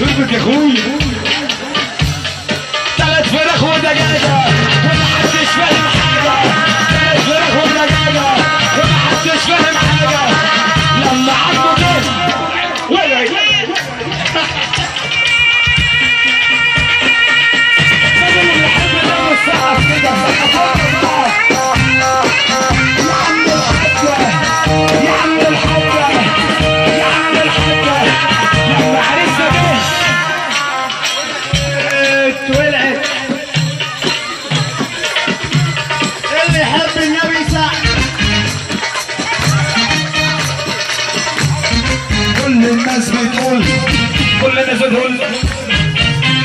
اربط يا اخويا. 3 فراخ ودجاجه ومحدش فاهم حاجة، 3 فراخ ودجاجه ومحدش فاهم حاجة. لما عمو جه ولعت. بدل اللي يحب ده والسقف كده يا عم الحاجة، يا عم الحاجة، يا عم الحاجة. لما عرسنا جه اتولعت. اللي يحب النبي يسقف. كل الناس بتقول، كل الناس بتقول،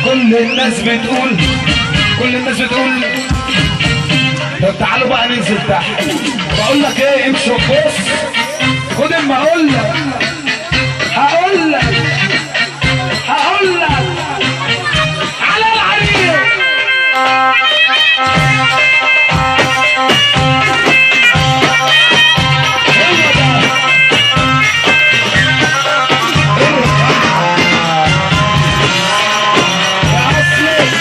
كل الناس بتقول، كل الناس بتقول. طب تعالوا بقى ننزل تحت. بقول لك ايه، امشي وبص، خد اما اقول لك، هقول لك، هقول لك على العريس. هو ده يا اصلي.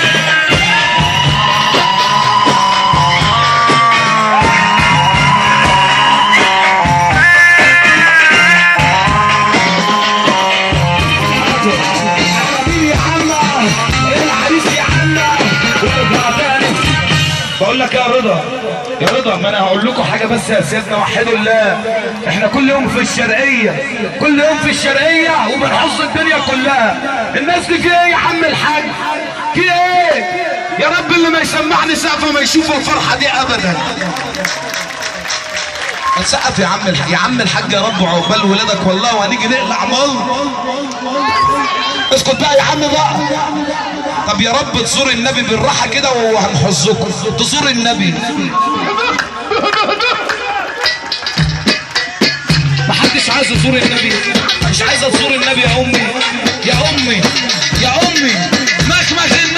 بقول لك يا رضا، يا رضا، ما انا هقول لكم حاجة بس يا سيادنا، وحدوا الله. احنا كل يوم في الشرقية، كل يوم في الشرقية وبنحص الدنيا كلها. الناس دي في ايه يا عم الحاج؟ في ايه؟ يا رب اللي ما يسمعني سقفه ما يشوف الفرحة دي ابدا. نسقف يا عم الحاج، يا عم الحاج، يا رب وعقبال ولادك والله، وهنيجي نقلع مال. اسكت بقى يا عم بقى. طب يا رب تزور النبي بالراحة كده وهنحظكم. تزور النبي. محدش عايز يزور النبي، مش عايزه تزور النبي يا امي، يا امي، يا امي. مخمخ.